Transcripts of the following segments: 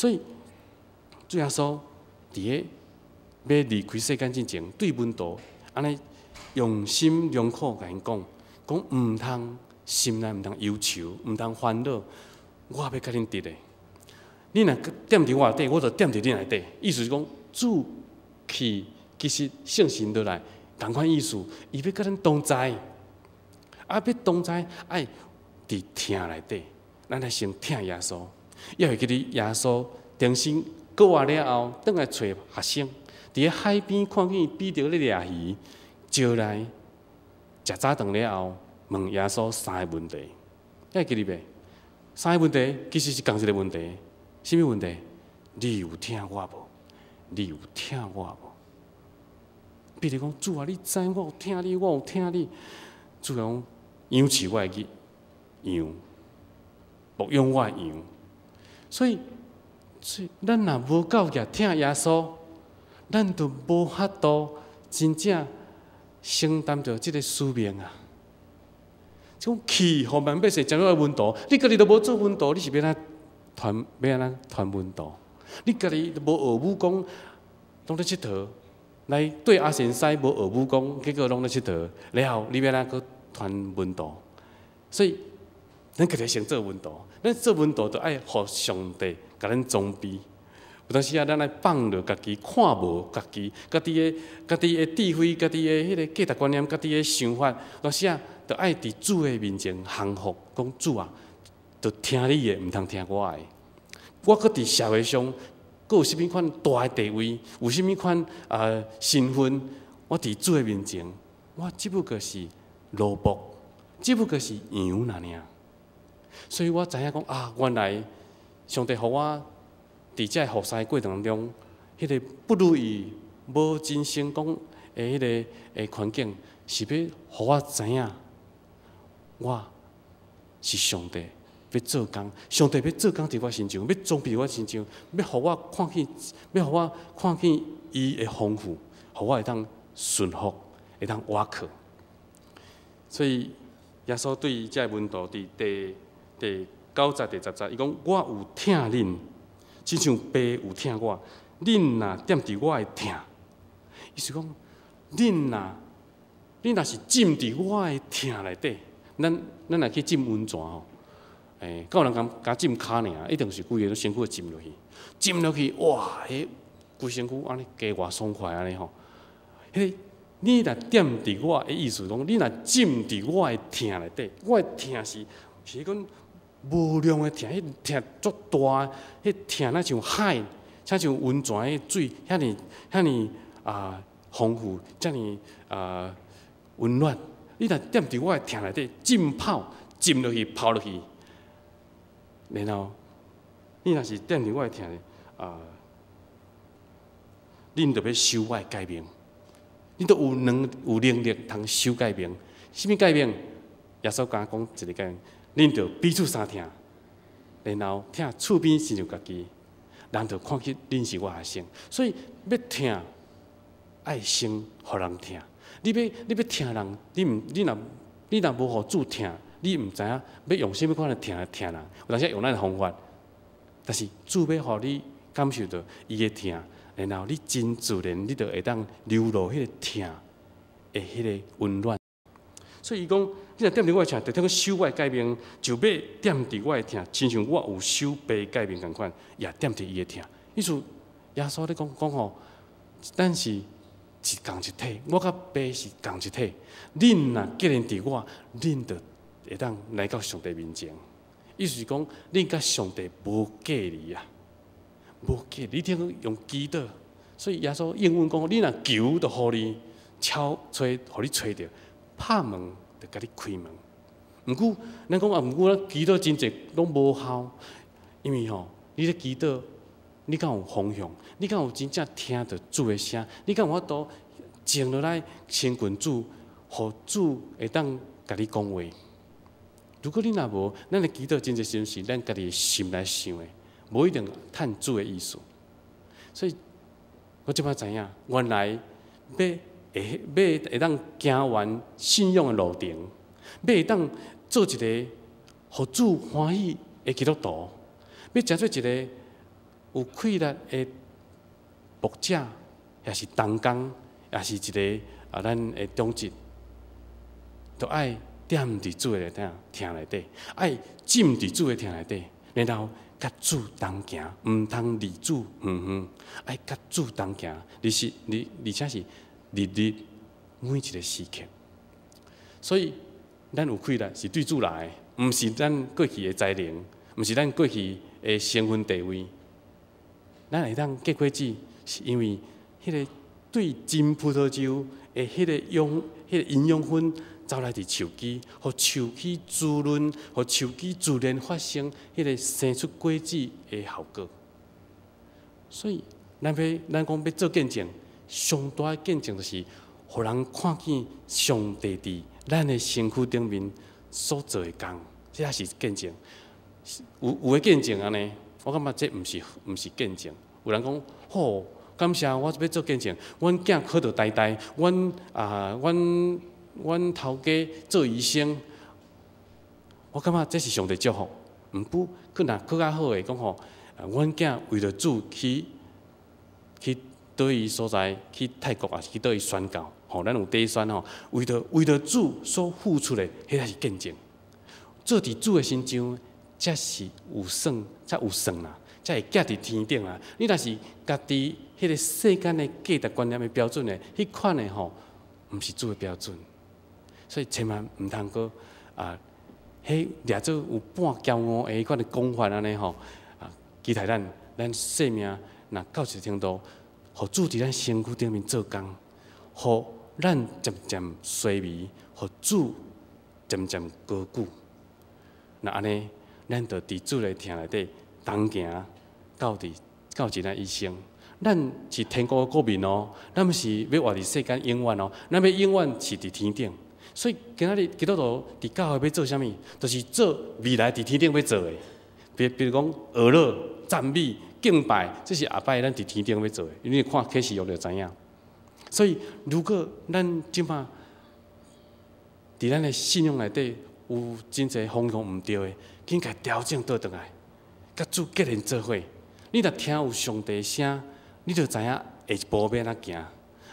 所以主耶穌佇咧欲離開世間進前，對門徒按呢用心良苦共𪜶講，講毋通心內毋通憂愁，毋通煩惱，我欲佮恁佇咧。恁若踮佇我內底，我就踮佇恁內底。意思是講，主去其實聖神落來，仝款意思，伊欲佮咱同在。啊，欲同在愛佇疼內底，咱來先疼耶穌。猶會記得耶穌重生過活了後，轉來揣學生，佇咧海邊看見彼得咧掠魚，招來食早頓了後，問耶穌三个問題。你會記得袂？三个問題其實是仝一个問題。啥物問題？你有疼我無？你有疼我無？彼得講：主啊，你知我有疼你，我有疼你。主講：養飼我的羊，牧養我的羊。所以咱若無夠額疼耶穌，咱就無法度真正承擔著這个使命啊！這種去予萬百姓成做門徒，你家己都無做門徒，你是欲按怎傳欲按怎傳門徒？你家己都無學武功，攏咧𨑨迌，來對阿仙西無學武功，結果攏咧𨑨迌，了後你欲按怎閣傳門徒？所以，咱家己先做門徒，咱做門徒就愛予上帝共咱裝備。有當時啊，咱愛放落家己，看無家己，家己的智慧，家己的彼个價值觀念，家己的想法，有當時啊，就愛佇主的面前降服，講主啊，就聽你的，毋通聽我的。我閣佇社會上，閣有啥物款大的地位，有啥物款身份，我佇主的面前，我只不過是奴僕，只不過是羊爾爾。所以我知影講啊，原來上帝予我佇這个服侍過程中，彼个不如意、無真成功的彼个的環境，是欲予我知影，我是上帝欲做工，上帝欲做工佇我身上，欲裝備我身上，欲予我看見，欲予我看見伊的豐富，予我會當順服，會當倚靠。所以耶穌對這个門徒佇第九節、第10節，伊講：我有疼恁，親像爸有疼我。恁若踮佇我的疼，意思講，恁若是浸佇我的疼內底，咱若去浸溫泉吼，敢有人共共浸跤爾，一定是規个身軀浸落去，浸落去，哇！彼規身軀按呢加偌爽快按呢吼。彼个你若踮佇我的意思講，你若浸佇我的疼內底，我的疼是彼種無量的疼，彼疼足大，彼疼若像海，親像溫泉的水，遐爾遐爾啊豐富，遮爾啊溫暖。你若踮佇我的疼內底浸泡，浸落去，泡落去，然後你若是踮佇我的疼啊，恁就欲守我的誡命，恁都有能力通守誡命。啥物誡命？耶穌敢講一个誡命，恁著彼此相疼，然後疼厝邊親像家己，人就看見恁是我學生。所以欲疼，愛先予人疼。你欲疼人，你若無予主疼，你毋知影欲用啥物款的疼來疼人。有當時用咱的方法，但是主欲予你感受著伊的疼，然後你真自然，你就會當流露彼個疼的彼个溫暖。所以伊講，你若踮佇我的疼，就等於守我的誡命，就欲踮佇我的疼，親像我有守爸誡命仝款，也踮佇伊的疼。意思耶穌咧講講吼，咱是仝一體，我佮爸是仝一體。恁若既然佇我，恁就會當來到上帝面前。意思是講，恁佮上帝無隔離啊，無隔離。你聽講用祈禱，所以耶穌應允講，你若求，就予你敲揣，予你揣著，拍門就共你開門。毋過，咱講啊，毋過咱祈禱真濟攏無效，因為吼，你咧祈禱，你敢有方向？你敢有真正聽著主的聲？你敢有法度靜落來親近主，予主會當共你講話？如果你若無，咱的祈禱真濟時陣是咱家己心內想的，無一定趁主的意思。所以，我這擺知影，原來欲會欲會當行完信仰的路程，欲會當做一个予主歡喜的基督徒，欲成做一个有氣力的牧者，也是同工，也是一个啊，咱的長執，都愛踮佇主的疼痛內底，愛浸佇主的疼內底，然後佮主同行，毋通離主遠遠，愛佮主同行，而是而而且是日日每一個時刻。所以，咱有氣力是對主來的，毋是咱過去的才能，毋是咱過去的身份地位。咱會當結果子，是因為彼個對真葡萄樹的彼個養、彼個營養分走來佇樹枝，予樹枝滋潤，予樹枝自然發生彼個生出果子的效果。所以，咱欲咱講欲做見證，上大的見證就是，予人看見上帝佇咱的身軀頂面所做的工，這才是見證。有有的見證按呢，我感覺這毋是見證。有人講，吼，感謝我欲做見證，阮囝考著台大，阮啊，阮阮頭家做醫生，我感覺這是上帝祝福。毋過，閣若閣較好的講吼，阮囝為著主去去佗位所在，去泰國抑是去佗位宣教，吼，咱有地宣吼，為著主所付出的，彼才是見證。做佇主的身上，才是有算，才有算啦，才會寄佇天頂啦。你若是家己彼個世間的價值觀念的標準的，彼款的吼，毋是主的標準。所以千萬毋通閣啊，彼掠做有半驕傲的彼款的講法按呢吼啊，期待咱咱生命若到一個程度，予主佇咱身軀頂面做工，予咱漸漸衰微，予主漸漸高舉。若按呢，咱就佇主的疼內底同行到佇到一咱一生。咱是天國的國民哦，咱毋是欲活佇世間永遠哦，咱欲永遠是佇天頂。所以今仔日基督徒佇教會欲做啥物？就是做未來佇天頂欲做的。比比如講，學樂、讚美、敬拜，這是後擺咱佇天頂欲做的。因為看啟示錄就知影。所以，如果咱這馬佇咱的信仰內底有真濟方向毋對的，緊共調整倒轉來，佮主結連做伙。你若聽有上帝聲，你就知影下一步欲按怎行，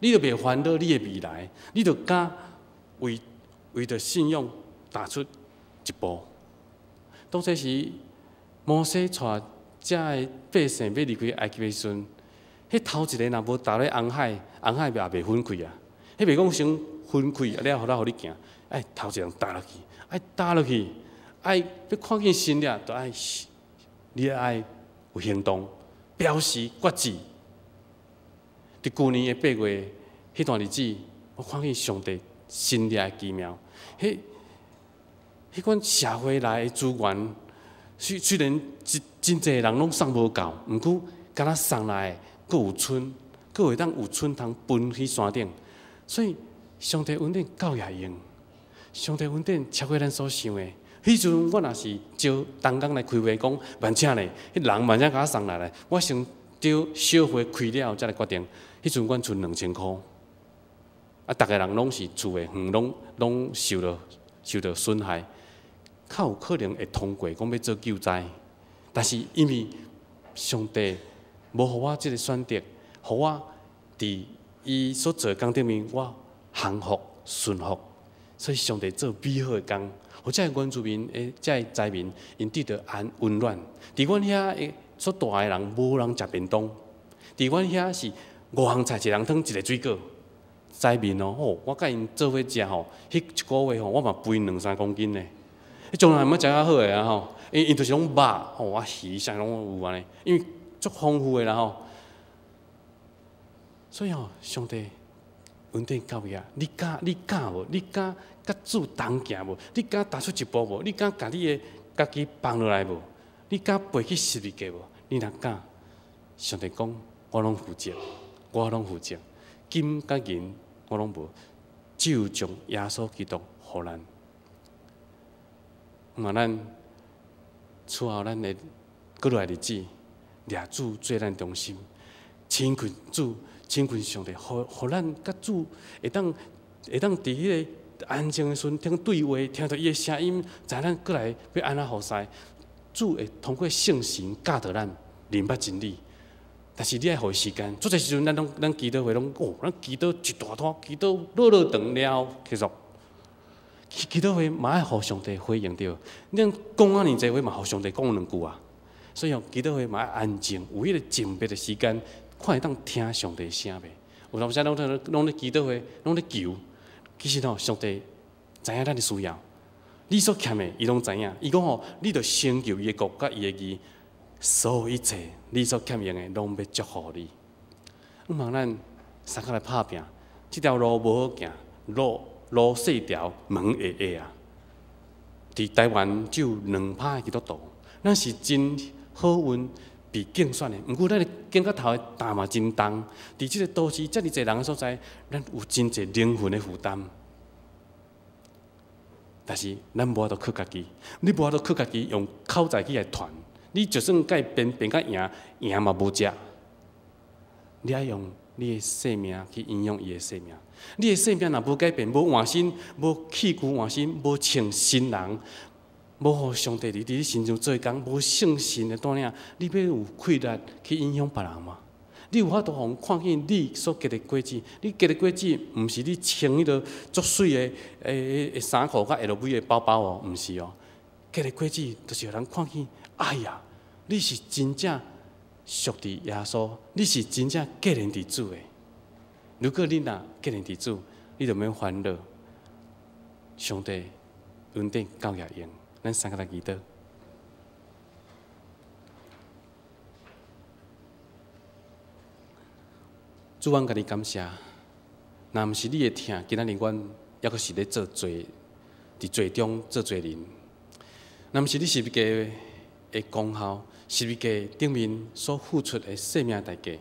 你就袂煩惱你的未來，你就敢為為著信仰踏出一步。當這時，摩西帶遮的百姓欲離開埃及的時陣，彼頭一个若無踏咧紅海，紅海也袂分開啊。彼袂講先分開，了後來予你行，愛頭一个踏落去，愛踏落去，愛欲看見神了，就愛你愛有行動，表示決志。佇舊年的8月，彼段日子，我看見上帝神蹟的奇妙。彼彼款社會來的資源，雖雖然真真濟人攏送無夠，毋過敢若送來的，閣有賰，閣會當有賰通分去山頂。所以上帝恩典夠也用，上帝恩典超過咱所想的。彼陣我若是招同工來開會講，萬請咧，彼人萬請共我送來咧，我先招小會開了才來決定。彼陣阮賰2000箍，啊，逐个人攏是厝的園攏攏受著受著損害，較有可能會通過講欲做救災，但是因為上帝無予我這个選擇，予我佇伊所做的工頂面，我降服順服，所以上帝做美好的工，予遮个原住民的遮个災民，𪜶得著安溫暖。佇阮遐的所蹛的人，無人食便當。佇阮遐是五項菜，一人湯一个水果。災民哦，吼，我佮𪜶做伙食吼，彼一個月吼，我嘛肥兩三公斤咧。彼種人毋捌食較好的啊吼，𪜶𪜶就是攏肉吼，啊魚啥攏有按呢，因為足豐富的啦吼。所以吼，上帝恩典夠額，你敢你敢無？你敢佮主同行無？你敢踏出一步無？你敢共你的家己放落來無？你敢背起十字架無？你若敢，上帝講，我攏負責，我攏負責，金佮銀我攏無，只有將耶穌基督予咱。嘛，咱此後咱的閣落來日子，掠主做咱中心，親近主，親近上帝，予予咱佮主會當會當佇彼个安靜的時陣聽對話，聽著伊的聲音，知咱閣來欲按怎服侍。主會通過聖神教導咱，明白真理。但是你愛予伊時間，足濟時陣咱攏咱祈禱會攏哦，咱祈禱一大攤，祈禱落落長了後結束。祈禱會嘛愛予上帝回應著，你講遮爾濟話嘛，予上帝講兩句啊。所以哦，祈禱會嘛愛安靜，有彼個靜謐的時間，看會當聽上帝聲袂？有當時攏攏咧祈禱會，攏咧求，其實吼，上帝知影咱的需要，你所欠的，伊攏知影。伊講吼，你著先求伊的國佮伊的義，所有一切你所欠用的，攏欲祝福你。毋通咱相共來拍拚，這條路無好行，路路細條，門狹狹啊！佇台灣只有2%的基督徒，咱是真好運被揀選的。毋過咱的肩胛頭的擔嘛真重。佇這個都市遮爾濟人的所在，咱有真濟靈魂的負擔。但是咱無法度靠家己，你無法度靠家己用口才去來傳，你就算共伊辯辯甲贏，贏嘛無食。你愛用你的生命去影響伊的生命。你的生命若無改變，無換新，無器具換新，無穿新人，無予上帝佇你身上做工，無聖神的帶領，你欲有氣力去影響別人嗎？你有法度予人看見你所結的果子？你結的果子，毋是你穿彼个足媠的欸衫褲佮 LV 的包包哦，毋是哦。結的果子，就是予人看見，哎呀，你是真正屬佇耶穌，你是真正結連佇主的。如果你若結連佇主，你就免煩惱。上帝恩典夠額用，咱三個來祈禱。主，阮共你感謝，若毋是你的疼，今仔日阮猶閣是咧做罪，佇罪中做罪人。若毋是你十字架的功效，十字架頂面所付出的生命代價，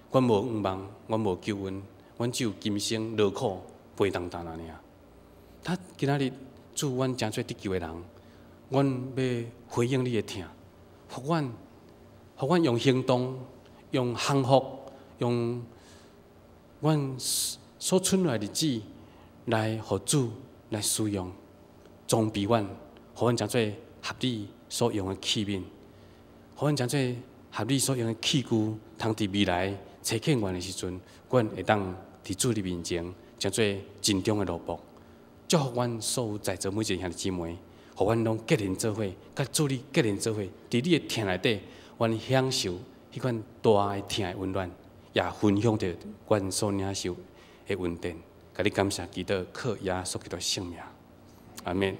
阮無盼望，阮無救恩，阮只有今生勞苦陪重擔爾。他今仔日主，阮成做得救的人，阮欲回應你的疼，予阮，予阮用行動，用降服，用阮所剩落來日子來予主來使用，裝備阮，予阮成做合你所用的器皿，予阮成做合你所用的器具，通佇未來差遣阮的時陣，阮會當佇主你面前成做盡忠的奴僕。祝福阮所有在座每一個兄弟姊妹，予阮攏結連做伙，佮主你結連做伙，佇你的疼內底，阮享受彼款大的疼的溫暖，也分享著阮所領受的恩典。共你感謝祈禱，靠耶穌基督聖名，阿們。